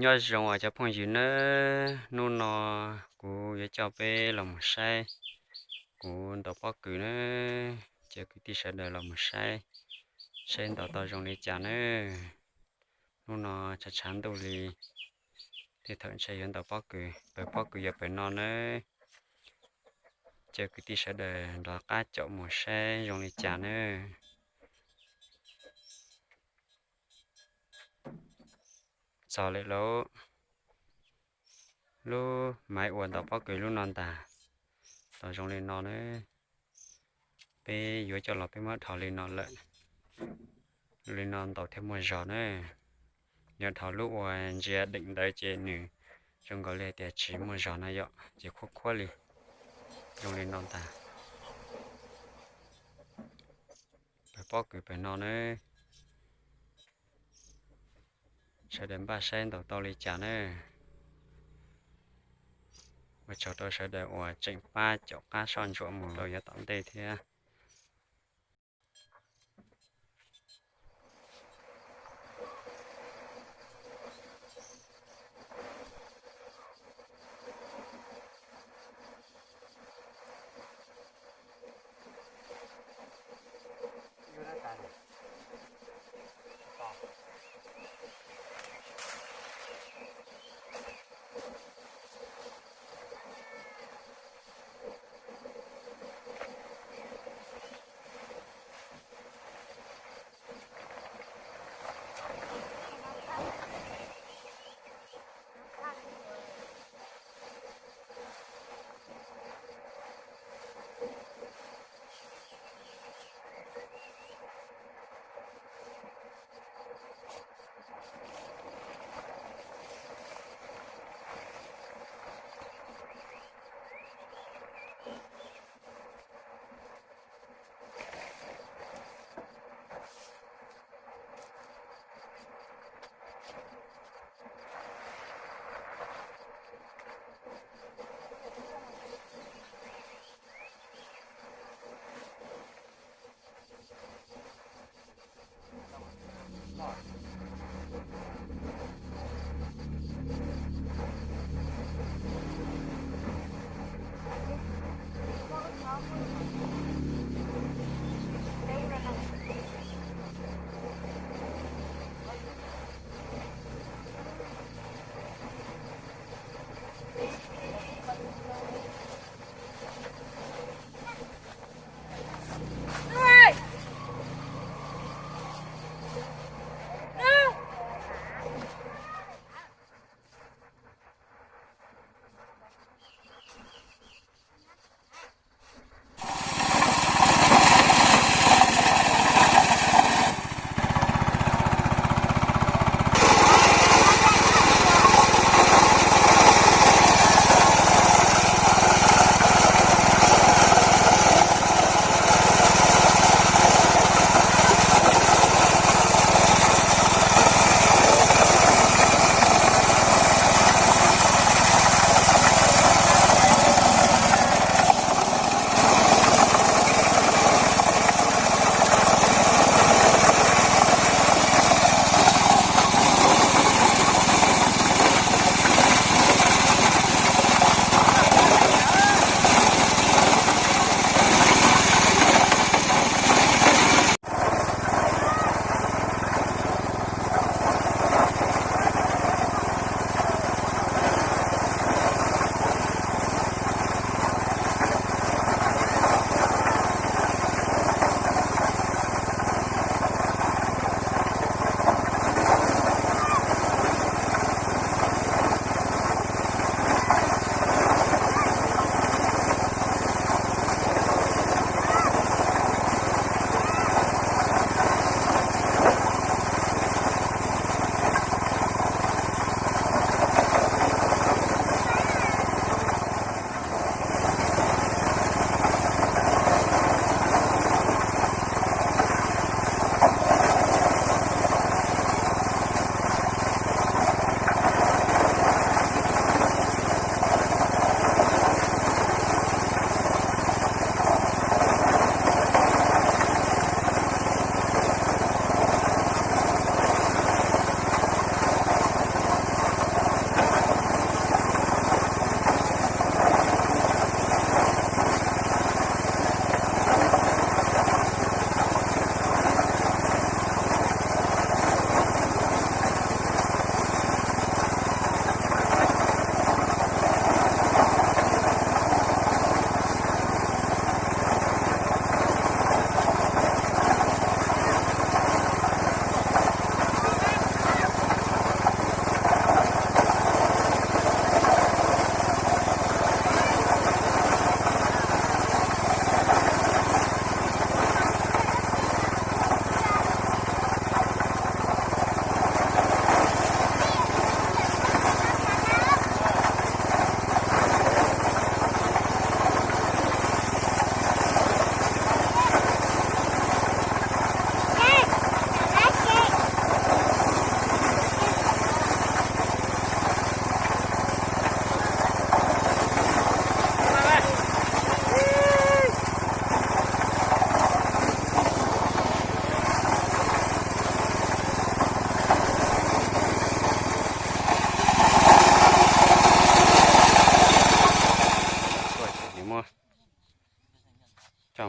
Nyob zoo os cov phooj ywg nawb, hnub no kuv yuav coj peb los mus saib kuv ntaus pob kws nawb, cov kwv tij sawv daws los mus saib, saib ntaus tau zoo li cas nawb. Hnub no tshav tshav ntuj li, tej thaum ntshe yuav ntaus pob kws, pawg pob kws yog pawg no nawb. Cov kwv tij sawv daws nrov qab caum mus saib zoo li cas nawb. Txog lawm lauj. Lub maiv uas ntaus pob kws lub no ntag, ntaus zoo li no nawb. Peb yuav coj los peb muab dhos li no lawm, li no ntaus thiaj muaj zog na. Yog dhos lub uas ntsia deem ntawd ces nws zoo nkaus li hais tias tsis muaj zog na yom, ces khuab khuab li. Zoo li no ntag. Pawg pob kws pawg no nawb. Sawv daws npaj saib ntaus tau li cas nawb. Ua tsaug rau sawv daws uas tseem pab caum qab soj ntsuam mus rau yav tom ntej thiab.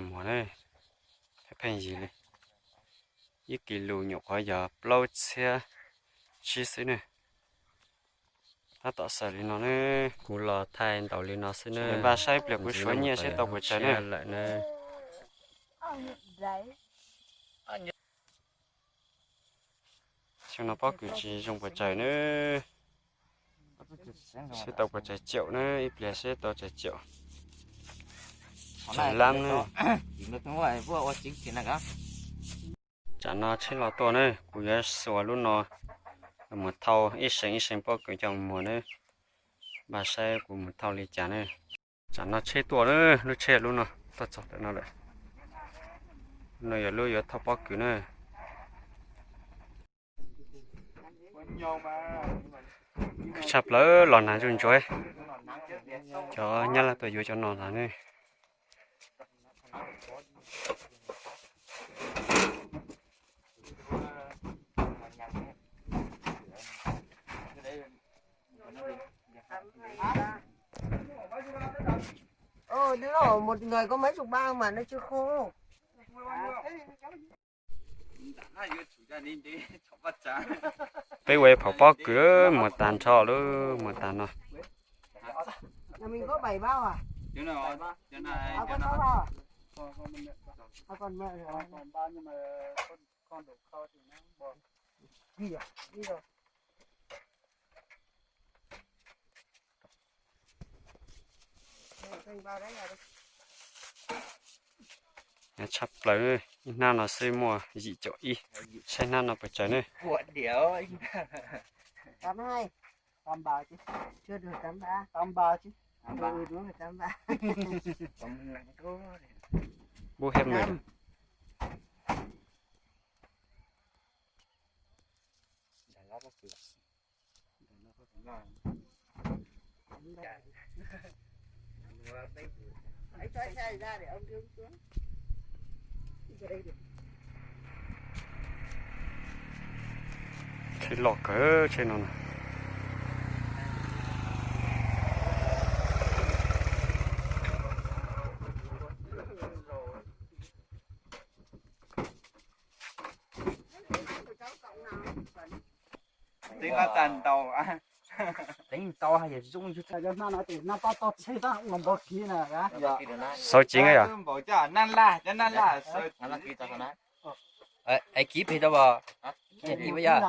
Muag ne, pheej yig li. Ib kis lus nyuam qhuav yog plaub txhiab tsib xwb ne. Tab tom xaws li no ne, kuv los thaij ntaus li no xwb ne. Npaj saib pliag kuv suav nyiaj seb tau puas tsawg ne lawm ne. Xyoo no pob kws tsis zoo puas tsawg ne. Seb tau puas tsawg caum ne, ib pliag seb tau tsawg caum. Tsawg lab ne. Tsam no tsheb los tuaj ne, kuv yuav xuas lub no mus thau ib seem ib seem pob kws coj mus muag ne. Npaj saib kuv mus thau li cas ne. Tsam no tsheb tuaj ne, lub tsheb lub no tuaj txog ntawm no lawm. No yog lub yuav thau pob kws ne. Tshaj plaws los nag ntsuj ntsuav. Cov nyab laj tuaj yuav cov no los ne. Ơ, đứa nó một người có mấy chục bao mà nó chưa khô. Peb ua ib phaum pob kws muag tag nrho lub muag tag no. Nhà mình có bảy bao à? Ờ, có sáu bao à? Ờ, còn mẹ rồi. Đi rồi, đi rồi. Tshaj plaws, ib hnab no xwb muaj yim caum ib, saib hnab no puas tsawg ne. Tám hai. Tám ba chứ. Chưa được tám ba. Tám ba chứ. Tám ba. Ừ, đúng rồi, tám ba. Bút hết mười. Tsheb loj kawg tsheb no na. Teev no txaj ntaus. Teev tau yog zoo. Xauv cev na yom. Npaum coj nab laj, cov nab laj. Es kib pem tau pom. Ib yog.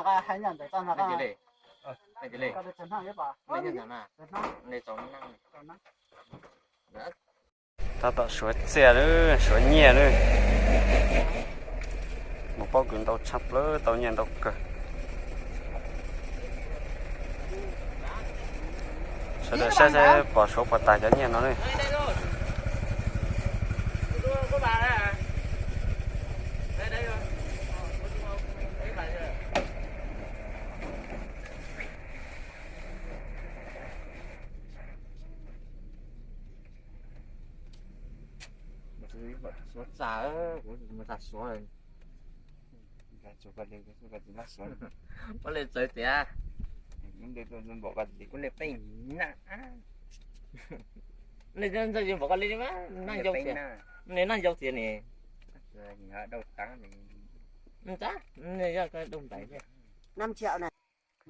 Tab tom suav txiaj lawm, suav nyiaj lawm. Mus pob kws ntau tshaj plaws, tau nyiaj ntau kawg. Sawv daws saib saib pom suav puas tas cov nyiaj no ne. Suav txaj, kuv mus txaj suav. Ua li txawv tias kuv li peb na. Nej ntxawg npaum koj li mas naj yau tias, nej naj yau tias ne.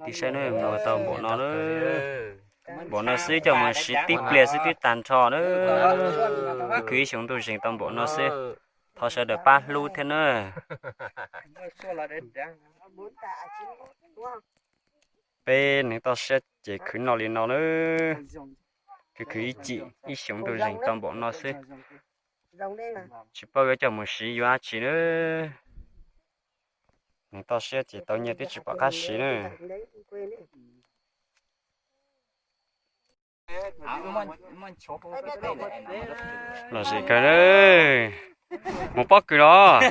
Tiv saib na, mus tau npaum no na. Npaum no xwb coj mus siv tib pliag xwb twb tag nrho na. Khwv khwv ib xyoo ntuj zeeg tau npaum no xwb. Thov sawv daws pab hlub thiab na. Peb neeg toj siab ces khwv noj li no na. Khwv khwv ib chim ib xyoo ntuj zeeg tau npaum no xwb. Tsis paub yuav coj mus siv yuav dab tsi na. Neeg toj siab ces tau nyiaj twb tsis pom qab siv na. Lom zem kawg na. Mus pob kws los.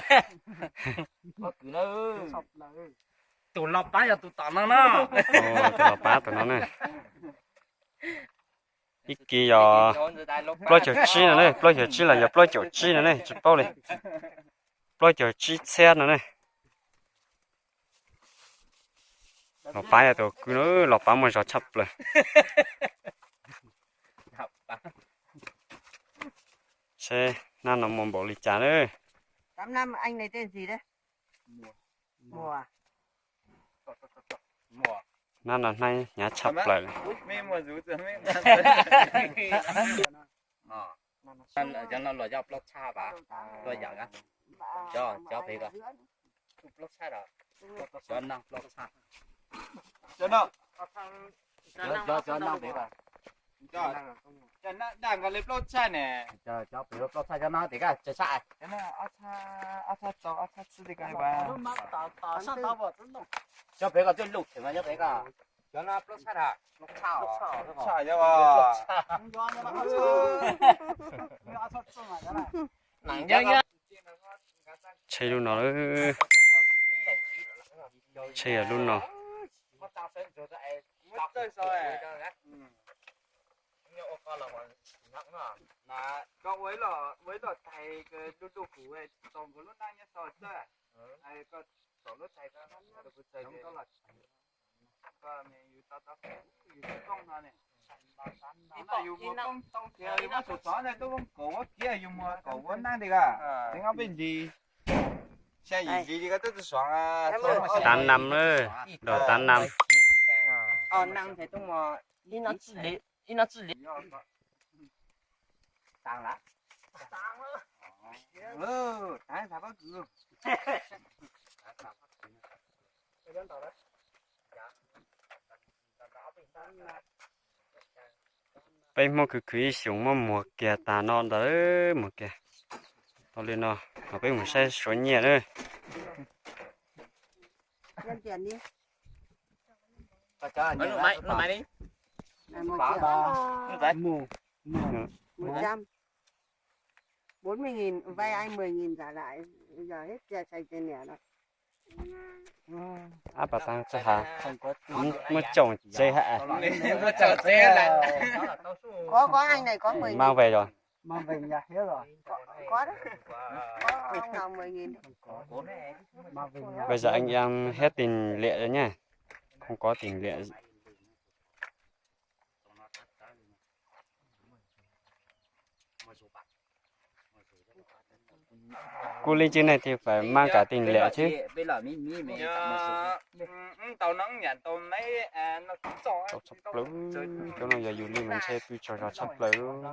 Tus los pab yog tus tom no na. Tus los pab tus no na. Ib kis yog plaub caug tsib no ne, plaub caug tsib los yog plaub caum tsib no ne, tsis paub li. Plaub caug tsib txhiab no ne. Los pab yog tus kwv na, los pab muaj zog tshaj plaws. Seb Hnab no muaj npaum li cas na? Hnab no hnab hnyav tshaj plaws. Cov nag nkaus li plaub tshaj ne. Cov pem plaub tshaj cov no tim kaj tsa sab. Cov pem ko twb luj tseem cov pem ko. Cov no plaub tshaj a? Tshaj. Tsheb lub no, tsheb yog lub no. Tav nam, dog tav nam. Peb Hmoob khwv khwv ib xyoos muab muag kiag tas no ntawd, muag kiag tau li no, peb mus saib suav nyiaj na. Ab pas tas txog ha, muab tsoom tsev ha. Mas ves os. Bây giờ anh em hết tiền lẻ rồi nha. Không có tiền lẻ. Cú li trên này thì phải mang cả tiền lẻ chứ. Tau tshaj plaws, cov no yog yus li mas ntshe pw tsaug zog tshaj plaws.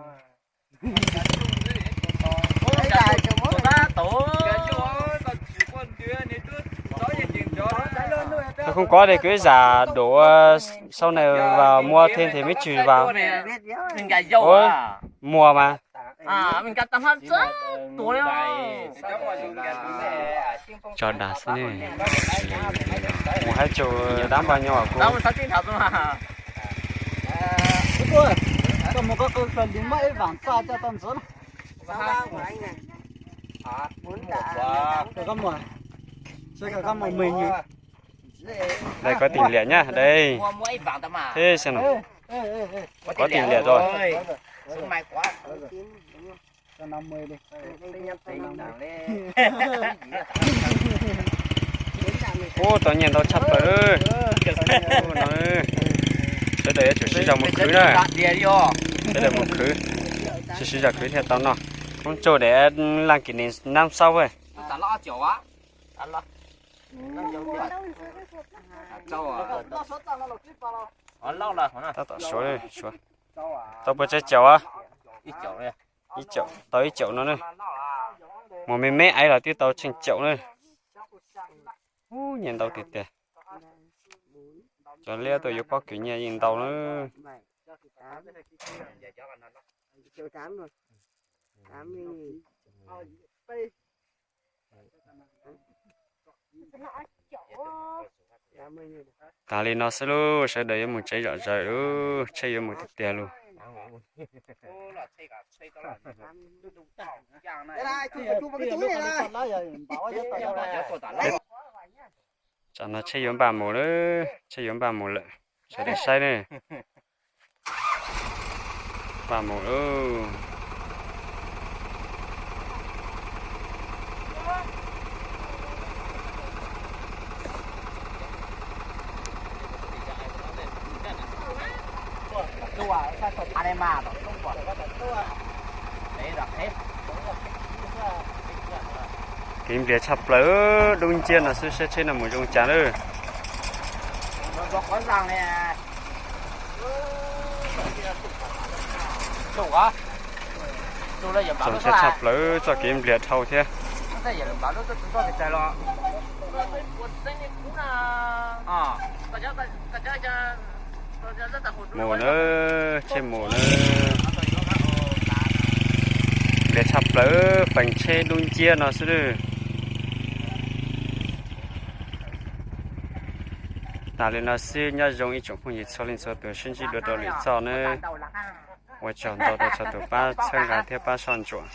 Thôi không có thì cứ giả đổ sau này vào mua thêm thì mới trừ vào. Ủa, mua mà. Tso dag xwb ne. Mus hais tsum dab npag nyo kuv. Đây có tiền lẻ nhá, đây. Thế xem nào. Có tiền lẻ rồi. Ub, tau nyiaj ntau tshaj plaws. Sawv daws yuav tsum siv zog mus khwv na. Sawv daws mus khwv, siv siv zog khwv thiaj tau noj. Khoob tsaug để làm kỷ niệm năm sau. Tab tom suav, suav. Tau puas tsawg caum a? Ib caum, tau ib caum no na. Mus me me aiv los twb tau tsheej caum na. Ub, nyiaj ntau tiag tiag. Cov liab tuaj yuav pob kws nyiaj yeej ntau na. Tas li no xwb lauj, sawv daws yuav mus tsev zom zaws lauj, tsheb yuav mus tiag tiag lauj. Tsam no tsheb yuav npaj mus lawm, tsheb yuav npaj mus lawm, sawv daws saib ne. Npaj mus lauj. Kev npliag tshaj plaws, dub nciab no xwb, saib tsheb no mus zoo cas lawm. Txaus ntshai tshaj plaws, txoj kev npliag dhau thiab. Mus na, tsheb mus na. Npliag tshaj plaws, feem tsheb dub nciab no xwb lawm. Tas li no xwb, nyob zoo ib tsoom phooj ywg txhua leej txhua tus, sib ntsib dua rau lwm zaj nawb. Ua tsaug ntau rau txhua tus pab txhawb nqa thiab pab soj ntsuam.